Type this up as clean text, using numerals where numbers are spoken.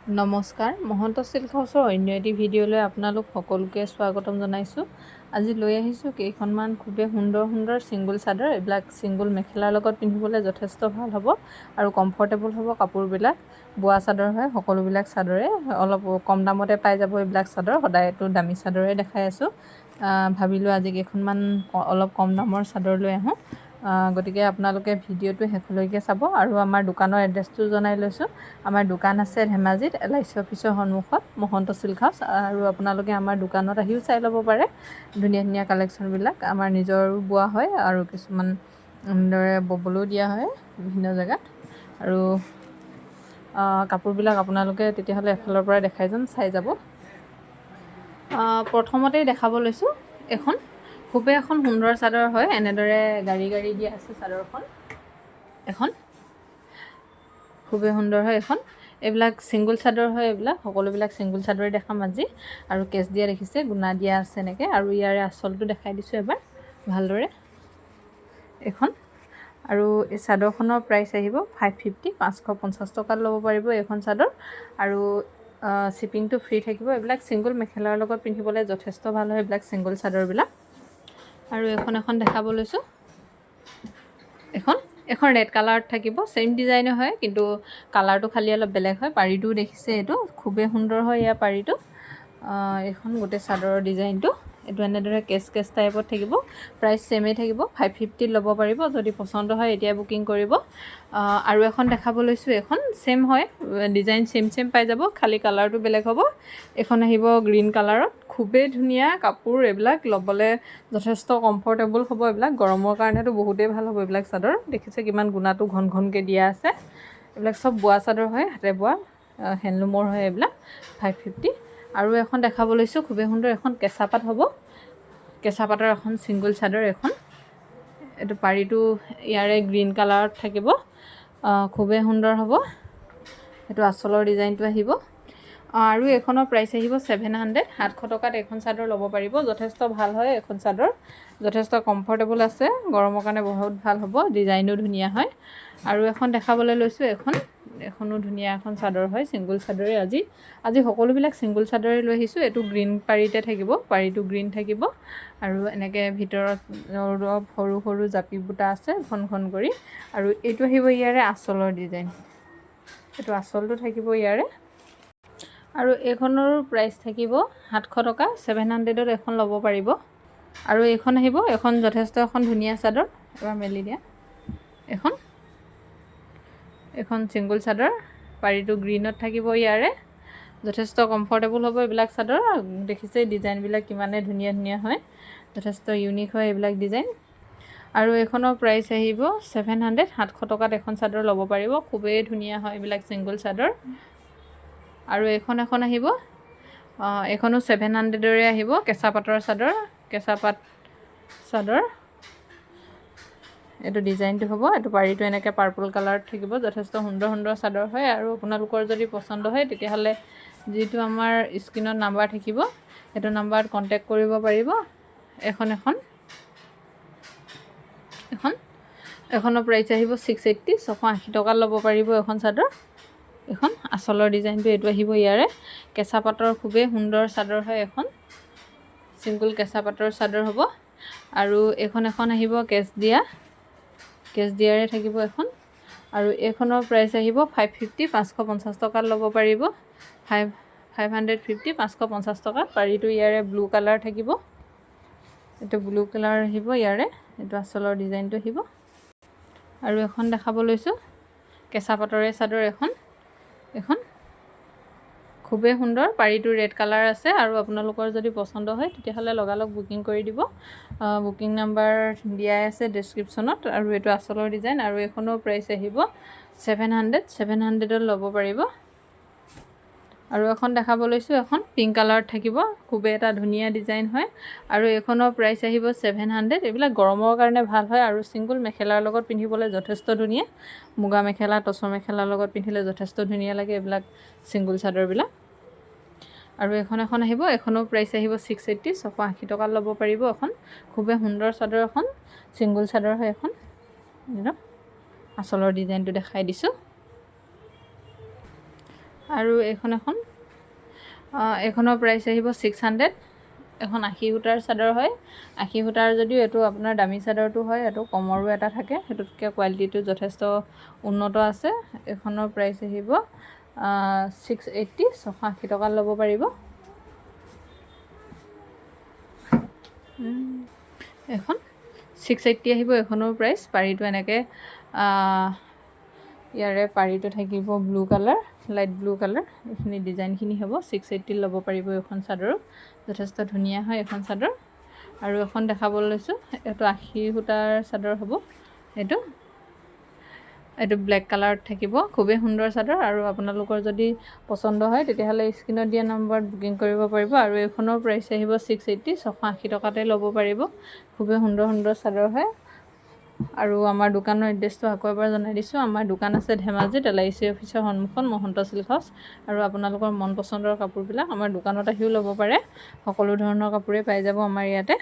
নমস্কাৰ, মহন্ত চিল্ক হাউচৰ অন্য এটি ভিডিঅ'লৈ আপোনালোক সকলোকে স্বাগতম জনাইছোঁ। আজি লৈ আহিছোঁ কেইখনমান খুবেই সুন্দৰ সুন্দৰ ছিংগুল চাদৰ। এইবিলাক ছিংগুল মেখেলাৰ লগত পিন্ধিবলৈ যথেষ্ট ভাল হ'ব আৰু কমফৰ্টেবল হ'ব কাপোৰবিলাক। বোৱা চাদৰ হয় সকলোবিলাক চাদৰে। অলপ কম দামতে পাই যাব এইবিলাক চাদৰ। সদায়তো দামী চাদৰে দেখাই আছোঁ। ভাবিলোঁ আজি কেইখনমান অলপ কম দামৰ চাদৰ লৈ আহোঁ। গতিকে আপোনালোকে ভিডিঅ'টো শেষলৈকে চাব আৰু আমাৰ দোকানৰ এড্ৰেছটো জনাই লৈছোঁ। আমাৰ দোকান আছে ধেমাজিত এলআইচি অফিচৰ সন্মুখত, মহন্ত চিল্ক হাউচ। আৰু আপোনালোকে আমাৰ দোকানত আহিও চাই ল'ব পাৰে। ধুনীয়া ধুনীয়া কালেকশ্যনবিলাক আমাৰ নিজৰো বোৱা হয় আৰু কিছুমান এনেদৰে ব'বলৈও দিয়া হয় বিভিন্ন জেগাত। আৰু কাপোৰবিলাক আপোনালোকে তেতিয়াহ'লে এফালৰ পৰা দেখাই যাম, চাই যাব। প্ৰথমতেই দেখাব লৈছোঁ এখন খুবেই এখন সুন্দৰ চাদৰ হয়। এনেদৰে গাড়ী গাড়ী দিয়া আছে চাদৰখন। এখন খুবেই সুন্দৰ হয় এখন। এইবিলাক ছিংগুল চাদৰ হয়। এইবিলাক সকলোবিলাক ছিংগুল চাদৰে দেখাম আজি। আৰু কেচ দিয়া দেখিছে, গুণা দিয়া আছে এনেকৈ। আৰু ইয়াৰে আচলটো দেখাই দিছোঁ এবাৰ ভালদৰে এইখন। আৰু এই চাদৰখনৰ প্ৰাইচ আহিব 550, 550 টকাত ল'ব পাৰিব এইখন চাদৰ। আৰু শ্বিপিংটো ফ্ৰী থাকিব। এইবিলাক ছিংগুল মেখেলাৰ লগত পিন্ধিবলৈ যথেষ্ট ভাল হয় এইবিলাক ছিংগুল চাদৰবিলাক। আৰু এখন এখন দেখাব লৈছোঁ। এখন এখন ৰেড কালাৰত থাকিব। ছেইম ডিজাইনৰ হয়, কিন্তু কালাৰটো খালি অলপ বেলেগ হয়। পাৰিটোও দেখিছে, এইটো খুবেই সুন্দৰ হয় ইয়াৰ পাৰিটো। এইখন গোটেই চাদৰৰ ডিজাইনটো এইটো এনেদৰে কেচ কেচ টাইপত থাকিব। প্ৰাইচ ছেমেই থাকিব, 550ত ল'ব পাৰিব। যদি পচন্দ হয়, এতিয়াই বুকিং কৰিব। আৰু এখন দেখাব লৈছোঁ। এখন ছেইম হয়, ডিজাইন ছেইম ছেইম পাই যাব, খালি কালাৰটো বেলেগ হ'ব। এইখন আহিব গ্ৰীণ কালাৰত। খুবেই ধুনীয়া কাপোৰ। এইবিলাক ল'বলৈ যথেষ্ট কমফৰ্টেবল হ'ব। এইবিলাক গৰমৰ কাৰণেতো বহুতেই ভাল হ'ব এইবিলাক চাদৰ। দেখিছে কিমান গুণাটো ঘন ঘনকৈ দিয়া আছে। এইবিলাক চব বোৱা চাদৰ হয়, হাতে বোৱা হেণ্ডলুমৰ হয় এইবিলাক। 550। আৰু এখন দেখাব লৈছোঁ, খুবেই সুন্দৰ এখন কেঁচা পাত হ'ব। কেঁচা পাতৰ এখন ছিংগুল চাদৰ এখন। এইটো পাৰিটো ইয়াৰে গ্ৰীণ কালাৰত থাকিব। খুবেই সুন্দৰ হ'ব। এইটো আচলৰ ডিজাইনটো আহিব। আৰু এইখনৰ প্ৰাইচ আহিব 700, 700 টকাত এইখন চাদৰ ল'ব পাৰিব। যথেষ্ট ভাল হয় এইখন চাদৰ, যথেষ্ট কমফৰ্টেবল আছে। গৰমৰ কাৰণে বহুত ভাল হ'ব। ডিজাইনো ধুনীয়া হয়। আৰু এখন দেখাবলৈ লৈছোঁ। এখন এখনো ধুনীয়া এখন চাদৰ হয়, ছিংগুল চাদৰে। আজি আজি সকলোবিলাক ছিংগুল চাদৰে লৈ আহিছোঁ। এইটো গ্ৰীণ পাৰিতে থাকিব, পাৰিটো গ্ৰীণ থাকিব। আৰু এনেকৈ ভিতৰত অলপ সৰু সৰু জাপি বুটা আছে ঘন ঘন কৰি। আৰু এইটো আহিব ইয়াৰে আঁচলৰ ডিজাইন। এইটো আঁচলটো থাকিব ইয়াৰে। আৰু এইখনৰো প্ৰাইচ থাকিব 700 টকা, 700ত এখন ল'ব পাৰিব। আৰু এইখন আহিব এখন যথেষ্ট এখন ধুনীয়া চাদৰ। এবাৰ মেলি দিয়া। এখন এখন ছিংগুল চাদৰ, পাৰিটো গ্ৰীণত থাকিব ইয়াৰে। যথেষ্ট কমফৰ্টেবল হ'ব এইবিলাক চাদৰ। দেখিছে ডিজাইনবিলাক কিমানে ধুনীয়া ধুনীয়া হয়, যথেষ্ট ইউনিক হয় এইবিলাক ডিজাইন। আৰু এইখনৰ প্ৰাইচ আহিব 700, 700 টকাত এখন চাদৰ ল'ব পাৰিব। খুবেই ধুনীয়া হয় এইবিলাক ছিংগুল চাদৰ। আৰু এইখন এখন আহিব, এইখনো 700ৰে আহিব। কেঁচা পাতৰ চাদৰ, কেঁচা পাত চাদৰ। এইটো ডিজাইনটো হ'ব। এইটো পাৰিটো এনেকৈ পাৰ্পল কালাৰত থাকিব। যথেষ্ট সুন্দৰ সুন্দৰ চাদৰ হয়। আৰু আপোনালোকৰ যদি পচন্দ হয়, তেতিয়াহ'লে যিটো আমাৰ স্ক্ৰীণত নাম্বাৰ থাকিব, সেইটো নাম্বাৰত কণ্টেক্ট কৰিব পাৰিব। এখন এখন এখন এখনৰ প্ৰাইচ আহিব 680, 680 টকাত ল'ব পাৰিব এখন চাদৰ। এখন আচলৰ ডিজাইনটো এইটো আহিব ইয়াৰে। কেঁচা পাতৰ খুবেই সুন্দৰ চাদৰ হয় এখন। ছিংগুল কেঁচা পাতৰ চাদৰ হ'ব। আৰু এইখন এখন আহিব কেচ দিয়া, কেচ দিয়াৰে থাকিব এখন। আৰু এইখনৰ প্ৰাইচ আহিব 550, 550 টকাত ল'ব পাৰিব। 550, 550 টকা। পাৰিটো ইয়াৰে ব্লু কালাৰ থাকিব। এইটো ব্লু কালাৰ আহিব ইয়াৰে। এইটো আচলৰ ডিজাইনটো আহিব। আৰু এখন দেখাব লৈছোঁ, কেঁচা পাটৰে চাদৰ এখন। এখন খুবেই সুন্দৰ, পাৰিটো ৰেড কালাৰ আছে। আৰু আপোনালোকৰ যদি পচন্দ হয়, তেতিয়াহ'লে লগালগ বুকিং কৰি দিব। বুকিং নাম্বাৰ দিয়াই আছে ডেছক্ৰিপশ্যনত। আৰু এইটো আচলৰ ডিজাইন। আৰু এইখনৰ প্ৰাইচ আহিব 700, 700ত ল'ব পাৰিব। আৰু এখন দেখাব লৈছোঁ, এখন পিংক কালাৰত থাকিব। খুবেই এটা ধুনীয়া ডিজাইন হয়। আৰু এইখনৰ প্ৰাইচ আহিব 700। এইবিলাক গৰমৰ কাৰণে ভাল হয় আৰু ছিংগুল মেখেলাৰ লগত পিন্ধিবলৈ যথেষ্ট ধুনীয়া। মুগা মেখেলা, টচৰ মেখেলাৰ লগত পিন্ধিলে যথেষ্ট ধুনীয়া লাগে এইবিলাক ছিংগুল চাদৰবিলাক। আৰু এখন এখন আহিব, এখনো প্ৰাইচ আহিব 680, 680 টকাত ল'ব পাৰিব। এখন খুবেই সুন্দৰ চাদৰ এখন, ছিংগুল চাদৰ হয় এখন। আচলৰ ডিজাইনটো দেখাই দিছোঁ। আৰু এইখন এখন এইখনৰ প্ৰাইচ আহিব 600। এখন 80 সূতাৰ চাদৰ হয়। 80 সূতাৰ যদিও এইটো আপোনাৰ দামী চাদৰটো হয়, এইটো কমৰো এটা থাকে, সেইটোতকৈ কোৱালিটিটো যথেষ্ট উন্নত আছে। এইখনৰ প্ৰাইচ আহিব 680, 680 টকাত ল'ব পাৰিব। এখন 680 আহিব এইখনৰ প্ৰাইচ। পাৰিটো এনেকৈ, ইয়াৰে পাৰিটো থাকিব blue colour, light blue colour। এইখিনি ডিজাইনখিনি হ'ব। 680ত ল'ব পাৰিব এইখন চাদৰো। যথেষ্ট ধুনীয়া হয় এইখন চাদৰ। আৰু এখন দেখাব লৈছোঁ, এইটো 80 সূতাৰ চাদৰ হ'ব। এইটো ব্লেক কালাৰত থাকিব। খুবেই সুন্দৰ চাদৰ আৰু আপোনালোকৰ যদি পচন্দ হয়, তেতিয়াহ'লে স্ক্ৰীণত দিয়া নম্বৰত বুকিং কৰিব পাৰিব। আৰু এইখনৰ প্ৰাইচ আহিব 680, 680 টকাতে ল'ব পাৰিব। খুবেই সুন্দৰ সুন্দৰ চাদৰ হয়। আৰু আমাৰ দোকানৰ এড্ৰেছটো আকৌ এবাৰ জনাই দিছোঁ। আমাৰ দোকান আছে ধেমাজিত এলআইচি অফিচৰ সন্মুখত, মহন্ত চিল্ক হাউচ। আৰু আপোনালোকৰ মন পচন্দৰ কাপোৰবিলাক আমাৰ দোকানত আহিও ল'ব পাৰে। সকলো ধৰণৰ কাপোৰেই পাই যাব আমাৰ ইয়াতে।